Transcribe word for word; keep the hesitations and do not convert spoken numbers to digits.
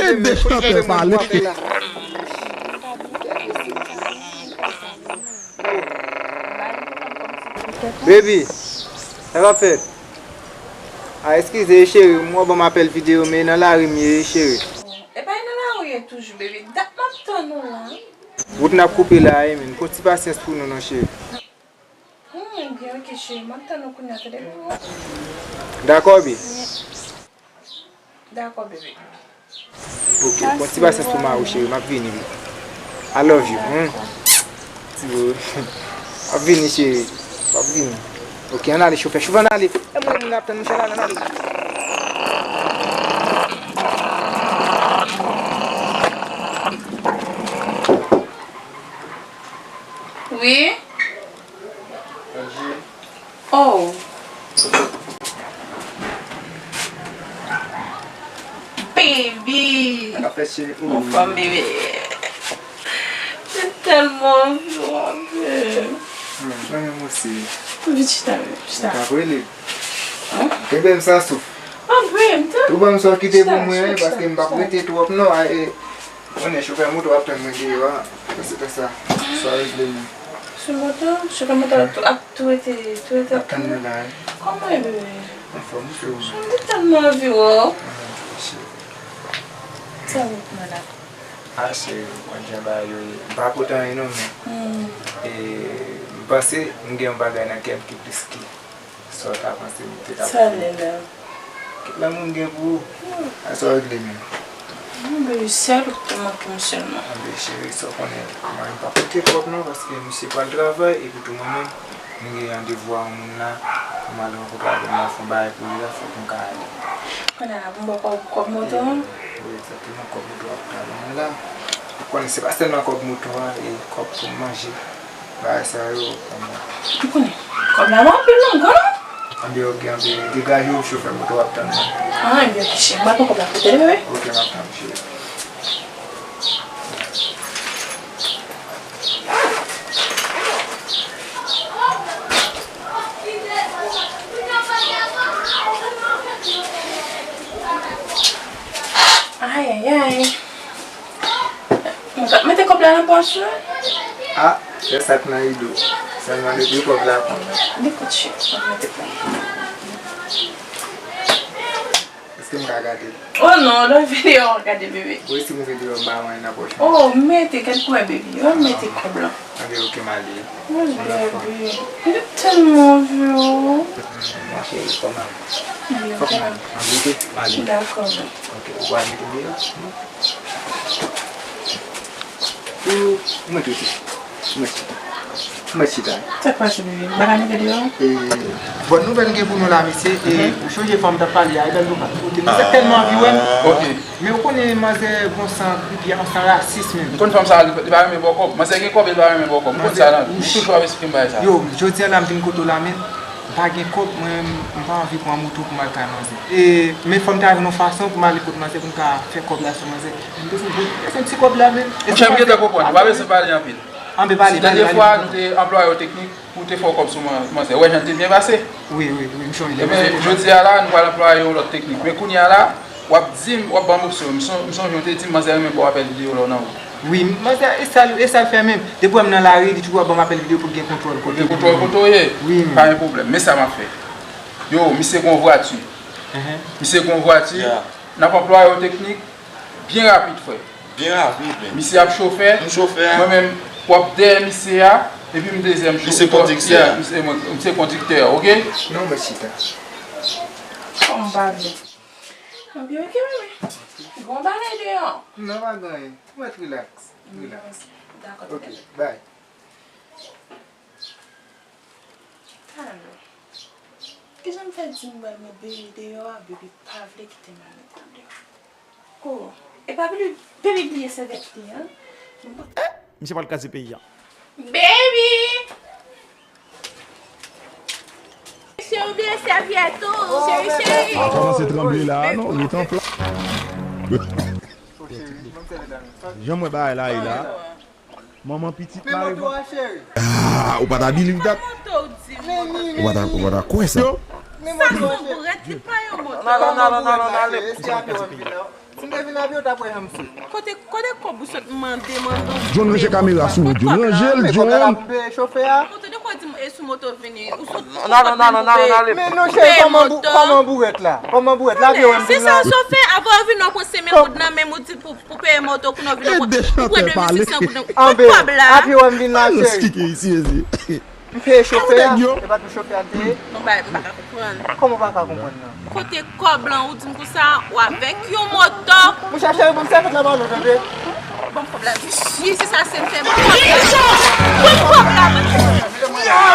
Ede chantè pale. Baby, sa k ap fèt? A, eskize, cheri, m wè w ban m apèl videyo, men nan lari m ye, cheri. Epa e nan lari w ye toujou, baby. Dat m ap tann ou la. Wout n ap koupe la, wi, men. Pran ti pasyans pou nou, non, cheri. Hmm, byen, ok, cheri. M ap tann ou kounye a, tande, bebe. Dakò, bi. Dakò, bebe. Ok, pran ti pasyans pou mari w, cheri. M ap vini, wi. I love you. Hmm. Ti bo. M ap vini, cheri. M ap vini. Ok, ann ale, chofè. Chofè, ann ale. E mwen, moun ap tann, Michel, ann ale. Wi. Oh. Baby. Sa k ap fèt, cheri? Anfòm, bebe. Mwen tèlman anvi w, anvi. Hmm, mwen menm osi. Vin chita, vin chita. Ou pa rele. Hein? Kenbe m san souf. Anvi, m te. Ou ban m sa w kite pou mwen, paske m p ap rete twòp, non. Konnen chofè moto ap tann mwen deyò a. Konsekans sa, sa regle mwen. Sou moto, chofè moto ap tou, ap tou rete, tou rete ap tann mwen la, wi. Kòman e, bebe? Anfòm, wi, frè. M te tèlman anvi wè w. Ah, cheri. Sa w ap mande la? Ah, cheri, ou konn jan bagay yo ye. M pa pote anyen non, men, e, m panse m gen yon bagay nan kè m ki plis ki sa w ta panse m te ka fè. Sa w vle la? Kèk lanmou m gen pou ou. A sa w regle menm. Non, baby, sèl ou ki te manke m sèlman. Anben, cheri, sa w konnen, mwen m p ap rete twòp non, paske misye pral travay, epi tou mwen menm, m gen randevou a yon moun la, pou m al rankontre avè l, m al fè yon bagay pou li la, fòk m ka ale. Kounye a, pou m ba w kòb, kòb moto an? Wi, egzakteman, kòb moto a pou ta ban mwen la. Ou konnen, se pa sèlman kòb moto a, e kòb pou m manje. Bagay sa yo, kòman? M konnen. Kòb la pa anpil non, m konnen. Anben, ok, anben, degaje w, chofè moto ap tann mwen. Ah, anben, ok, cheri. M ap pran kòb la pou tèlè, bebe. Ok, m ap tann, cheri. Ay, ay, ay. Mwen t ap mete kòb la nan pòch mwen. Ah, se sa k nan ide w. Sèlman depi kòb la pran. Li kout chè, mwen mete pou ou. Èske m ka gade? Oh non, lòt videyo w ap gade, bebe. Bon, e si m ouvri deyò m pa wè anyen nan pòch mwen? Oh, mete, gad koulè, bebe. Mwen mete kòb la. Anben, ok, m ale. Wi, bebe. Li tèlman anvi w. Mon cheri, kòman? Fòk m ale. Anvi tou? M ale. Dakò. Ok, ou pral mete deyò? Ou mèt rete. Ou mèt chita. Ou mèt chita. Sa k pase, bebe? M pa ka mete deyò? E, bòn nouvèl m gen pou nou la, mesye. E, ou sonje fwa m t ap pale a, e bèl nou pa t koute. Misye tèlman anvi wè m. Ok. Men ou konnen manzè gon san kripi a, yon san rasis menm. M konn fanm sa, li pa renmen ba w kòb. Manzè gen kòb, li pa renmen ba w kòb. M konn sa, non. Ou toujou ap esplike m bagay sa. Yo, jodi a la, m vin kote w la, men. M pa gen kòb, mwen, m pa anvi pran moto pou m al kay manzè. E, men fò m ta jwenn yon fason pou m ale kot manzè, pou m ka fè kòb la sou manzè. M bezwen, bezwen ti kòb la, men. Monchè, m gentan konprann. Ou pa bezwen pale anpil. Anben, pale, pale, pale. Dènye fwa, nou te anplwaye yon teknik pou te fè yon kòb sou man-, manzè. Ou wè jan l te byen pase? Wi, wi, wi, m sonje. Ebyen, jodi a la, nou pral anplwaye yon lòt teknik. Men kounye a la, w ap di m, w ap ban m opsyon. M son-, m sonje w te di m manzè renmen ba w apèl videyo lè w nan wout. Wi, manzè, e sa l, e sa l fè menm. Depi w wè m nan lari, li toujou ap ban m apèl videyo pou l gen kontwòl kote m ye. Gen kontwòl kote w ye? Wi, men. Pa gen pwoblèm. Men sa m ap fè. Yo, misye gon vwati. Misye gon vwati. N ap anplwaye yon teknik byen rapid, frè. Byen rapid, men. Misye ap chofè. M chofè a. Mwen menm, w ap dèyè misye a, epi m dezyèm chofè. Misye kondiktè a. Yeah, misye, mwen, misye kondiktè a, ok? Non, mwen chita. Kòm pa byen. Anpil, ok, bebe. Gon bagay deyò. Non, pa gen anyen. Ou mèt rilaks. Rilaks. Dakò, ok, bye. Talè. Kijan m fè di m wè mwen bebe deyò a, bebe pa vle kite m al met kòb deyò. Oh, epa bebe, bebe bliye sèvyèt li an. Misye pral kraze peyi a. Baby! Cheri, bliye sèvyèt ou, cheri, cheri. Sa kòmanse tranble la, non? Ret an plas. Jan m wè bagay la ye la. Manman pitit la. Ah, ou pa ta believe that? Ou pa ta, ou pa ta kwè sa. Sa se yon bourèt, li pa yon motò. Nan, nan, nan, nan, nan, nan, ale. Eske a pye w ap vin la? Si m te vin a pye, w t ap wè jan m sot. Kote, kote kòb ou sot mande, mande? John, ranje kamera sou ou, John. Ranje l, Men kòb la la John. pou peye chofè a. Ou tande kwa di m e sou moto vini. Ou sot Nan, nan, nan, nan, nan, ale. Men non, cheri, kòman bou- kòman bourèt la? Kòman bourèt la? A pye w ap Se vin sa la? Ou sot fè, avan w vin, w pran senk mil goud nan men m, ou di pou, pou peye moto, kounye a w vin, ou pran de mil senk goud. Ou Anbe, kòb la. A pye w ap vin la, cheri. Kike isi, isi. M peye chofè a. E pa tou chofè a te ye? Non, ba, m pa ka konprann. Kòman w pa ka konprann nan? Kote kòb lan, ou di m konsa, ou avèk yon moto. Mwen chache pou m sa fèt la ba nou, tande? Ban m kòb la, vye, se sa se m fè. Ban m kòb la. Ban m kòb la, ban m kòb la.